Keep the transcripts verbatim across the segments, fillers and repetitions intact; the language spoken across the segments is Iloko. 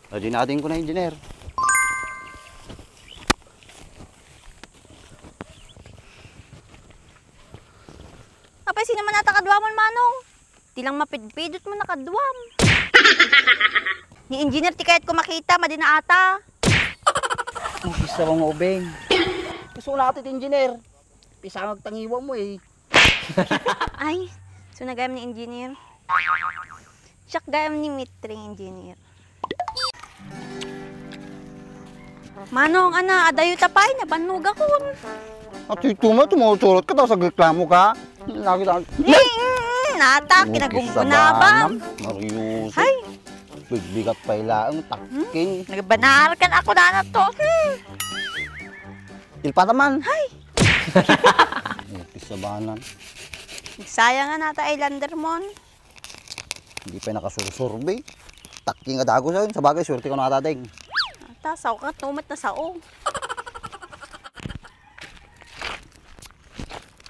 Adi na adingko na, engineer. Apay, sino man ata kaduamon, Manong? Ti lang mapidpidot mo na kaduam. Ni engineer ti kayatko makita, madi na ata. Ang kisa mo, Ubing. Gusto ko na ati ti engineer. Pisangag tangiwa mo eh. Ay, so na gayam ni engineer. Siak gayam ni Mitring, engineer. Manong, ana, adayo ta pay, nabannogakon. At ito mo, tumuturot ka, tapos nagreklamo ka. Lagi lang. Ni, mm, nata, Uy, kinagungguna ba? Kisabanam, Marius. Hay. Bigbigat pa ilaang, takking. Hmm? Nagbanaar kan ako na to. Hmm. Ilpata man. Hay. Uy, kisabanan. Nagsayang nga nata ay lander mon. Hindi pa nakasursur, be. Takking nga dago sa yun. Sa bagay, swerte ko na ata, deng. Ata, sao ka, tumat na sao.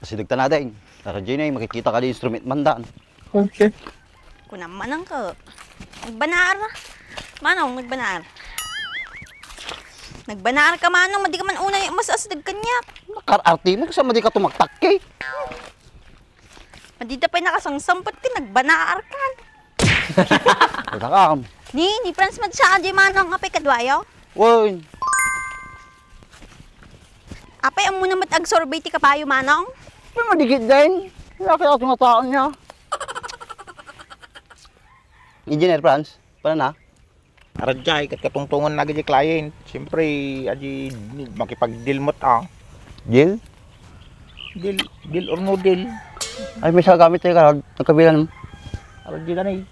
Kasi dagta na, deng. Tara, Gina, makikita ka di instrument man daan. Okay. Kuna manang ka. Nagbanaar na. Manong, nagbanaar. Nagbanaar ka, Manong. Madi ka man unay mas asideg kaniak. Nakar-arte mo, kasi madi ka tumaktak, eh. Madida pay nakasangsangpet ken nagbanaar kan. Adakam. Ni, ni Franz met sa adi, Manong, apay kaduayo? Wen. Apay, ammona met agsurvey ti kabayo, Manong? Ay, madikit din. Laki ako nga taon niya. Engineer Franz, paano na? Aradjay, ket katungtungan na gidi client. Siyempre, adi makipagdeal met, ah. Deal? Deal, deal or no deal. Ay, may sa gamit tayo, karag, nagkabilan mo. Aradjay, dan eh.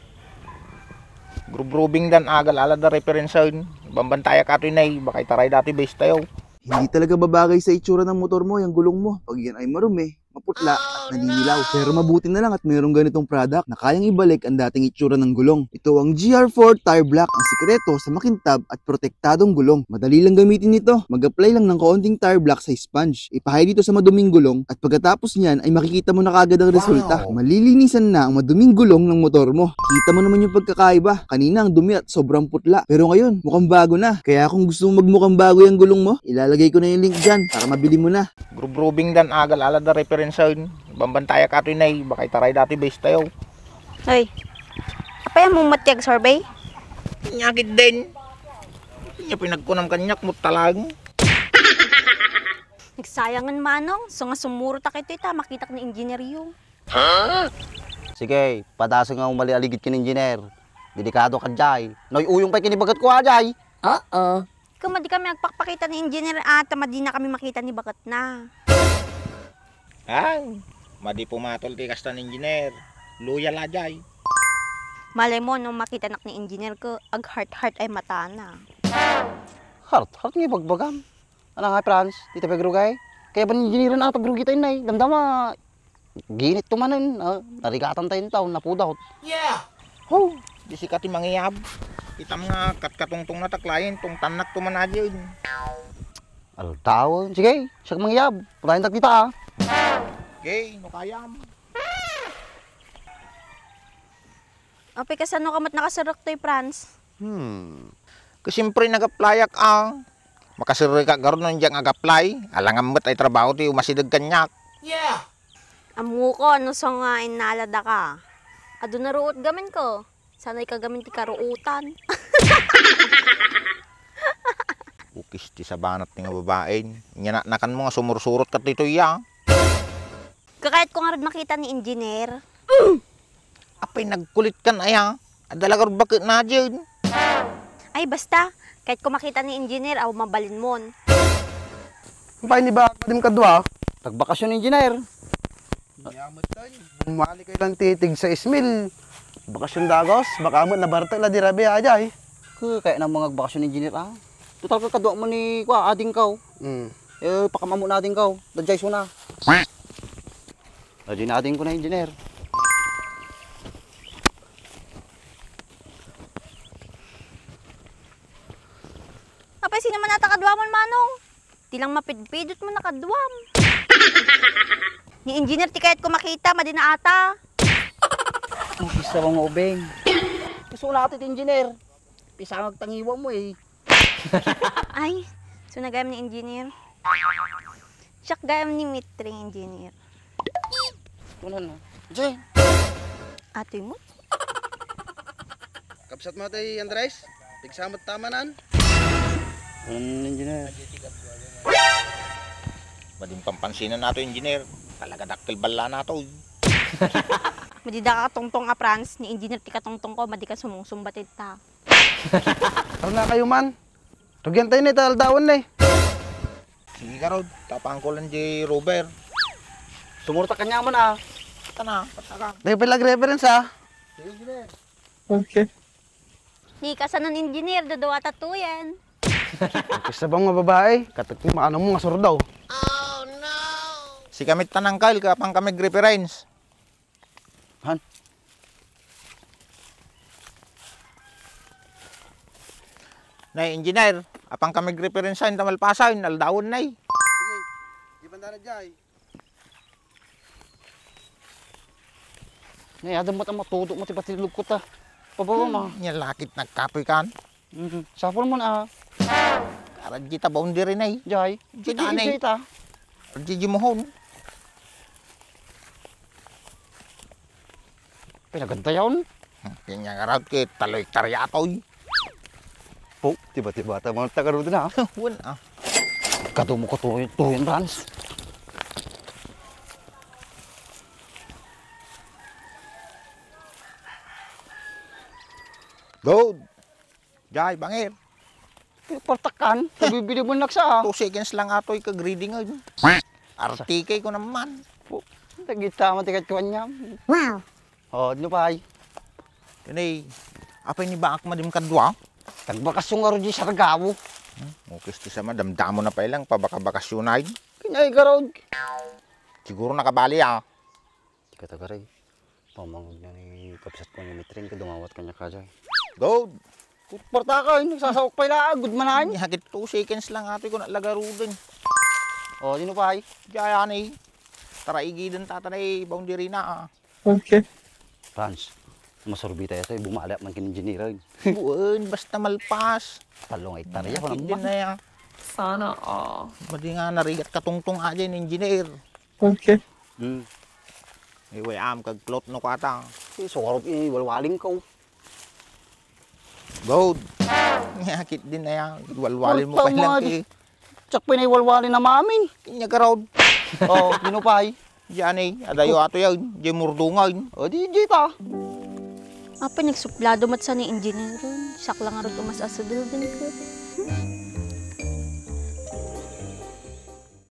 Groove-grooving dan, agal ala da reference sound. Bambantaya ka to, inay. Baka itaray dati base tayo. Hindi talaga babagay sa itsura ng motor mo yung gulong mo. Pag yan ay marumi, maputla at naninilaw. Pero mabuti na lang at mayroong ganitong product na kayang ibalik ang dating itsura ng gulong. Ito ang G R four Tire Block, ang sikreto sa makintab at protektadong gulong. Madali lang gamitin ito. Mag-apply lang ng kaunting tire block sa sponge. Ipahay dito sa maduming gulong at pagkatapos niyan ay makikita mo na kagad ang resulta. Wow! Malilinisan na ang maduming gulong ng motor mo. Kita mo naman yung pagkakaiba. Kanina ang dumi at sobrang putla. Pero ngayon, mukhang bago na. Kaya kung gusto mong magmukhang bago yung gulong mo, ilalagay ko na yung link dyan para mabili mo na. Groove-grooving dan agal ala da reference sound. Bambantaya ka to, inay. Baka itaray dati base tayo. Hoy, apay mo matiag survey? Inyakit din. Inya pinagkunam kanyak mo talang. Nagsayangan, Manong. So nga sumurot ta kayto ita, makitak ni engineer yu. Sige, padaseng nga umali-aligid ken engineer. Delikado ka jay. Noy uyong pay kinibagat ko a jay. Oo. Ikaw, madi kami agpakpakita ni engineer, ah, ta madi na kami makita ni baket na. Ay, madi pumatol ti kasta ni engineer. Loyal a jay. Malay mo, no makita nak ni engineer ko, ag heart-heart ay matana. Heart-heart nga ibagbagam. Ano nga, Franz? Tita Pegrugay? Kaya ba ni engineer na pagrugi tayo, nay? Damdama, ginit to manen, ah, narigatan tayo taon, napudot. Yeah! Ho! Di sika ti mangiyab. Itam nga katkatungtong na ta client, tungtannak to man adin. Aldaw, sige, siya mangiyab. Pulayan tak dita, ah. Okay, no kayam. Apay, kasano ka met nakaserrek toy, Franz? Hmm. Kasi siyempre nag-applyak, ah. Makaserrek ka garud no diak ag-apply. Alangan met ay trabaho ti umasideg kaniak. Yeah! Ammok no sa nga innala daka. Adu na ruot gamin ko. Sanay ka gamin ti karuotan. Ukis ti sabanat ti nga babaen. Inya naknakan mo nga sumursurot ka ditoy, ya. Kakayat ko ngarud makita ni engineer. Apay, nagkulit kan aya. Adda la garud baket na dyan. Ay, basta. Kayat ko makita ni engineer, aw mabalin mon. Apay, ni ba, kadim kadua? Tagbakasyon, engineer. Yamat tayo. Bumalik kayo lang titig sa ismil. Bakasyon dagos, baka mo nabartek na di rabi aja eh. Ku, kaya na mga bakasyon, engineer, ah. Total ka kadua mo ni, kwa, ading kaw. Hmm. Eh, pakamamo na ading kaw. Dadjay suna. Dadjay na ading ko na, engineer. Apay, sino man ata kaduamon, Manong? Ti lang mapidpidot mo na kaduam. Ni engineer ti kayat ko makita, madi na ata. Ang kisa mo, Ubing. Gusto ko na ati ti engineer. Pisangag tangiwa mo eh. Ay, suna gayam ni engineer. Siak gayam ni Mitring engineer. Kunan na. Jay! Atoy mo? Kabsat mo tay Andres? Pigsamot tamanan? Kunan engineer. Madin pampansinan nato, engineer. Talaga dakkel balla nato. Madida ka katungtong a Franz, ni engineer ti katungtong ko, madika sumungsumbat ita. Tara na kayo man. Rugian tayo ni, taldawan na eh. Sige ka, Rod. Tapang ko lang di Robert. Sumurta ka niya man ah. Tana, pataka. Tayo pala reference ah. Sige, sige. Okay. Ni kasanon engineer, duduwa tatuyan. Kisa bang mababae? Katak mo, ano mo nga surdaw? Si kamit tanang Kyle, kapang kami reference. Han? Nay, engineer, apang kami referensa in tamalpasan, aldawan nay. Sige, di banda na jay. Nay, adam mo tama, tudo mo ti patilog ko ta. Pababa ma. Nya lakit nagkapoy kan. Mhm. Sapol mo na. Karadji ta boundary nay. Jay. Jita Jay, nay. Jay ta. Karadji mohon. Pinagantayon. Kanya nga raw, kay talo hektarya atoy. Po, tiba-tiba ta mga taga roon na. Wen, ah. Kadu mo ko tuyen, tuyen, Franz. Go! Jay, bangir. Partakan, nabibili mo naksa, ah. Two seconds lang atoy ka grading, ay. Artike ko naman. Po, nagita mo, tikat ko niya. Wow. Oh, ano pa, ay? Kani, apay ni baak madim kadua? Tagbakasyon nga rod di Sargao. Hmm, okay, ti sama, damdamo na pa ilang, pabakabakasyon ay. Kinay garod. Siguro nakabali, ah. Di ka tagaray. Pamangod na ni kabsat ko ni Mitring, ka dumawat kanya ka, jay. Go! Parta ka, eh, nagsasawak pa ila, good man, ay. Nya, hagit two seconds lang, atoy ko nalagaruden. Oh, dino pa, ay? Jay, ani. Tara, igiden tata na, eh, boundary na, ah. Okay. Franz, masurbi tayo sa'yo, bumalik man kin engineer, ay. Buwan, basta malpas. Talong ay tarya ko Nakit din naman. Na, ya. Sana all. Madi nga narigat katungtong aja ni engineer. Okay. Hmm. Iway am kag plot no kata. Eh, sukarot, eh, walwaling ka, oh. Good. Nakit din na yan. Walwalin mo Puta pa lang mga eh. Tsak pinaiwalwalin na mamin. Kanya ka raw. Oh, minupay. Diyan eh. Adayo ato yan. Diyan murdungan. O, di, di ta. Apay nagsuplado met sa ni engineer. Siak lang nga rod umas-aso building ko.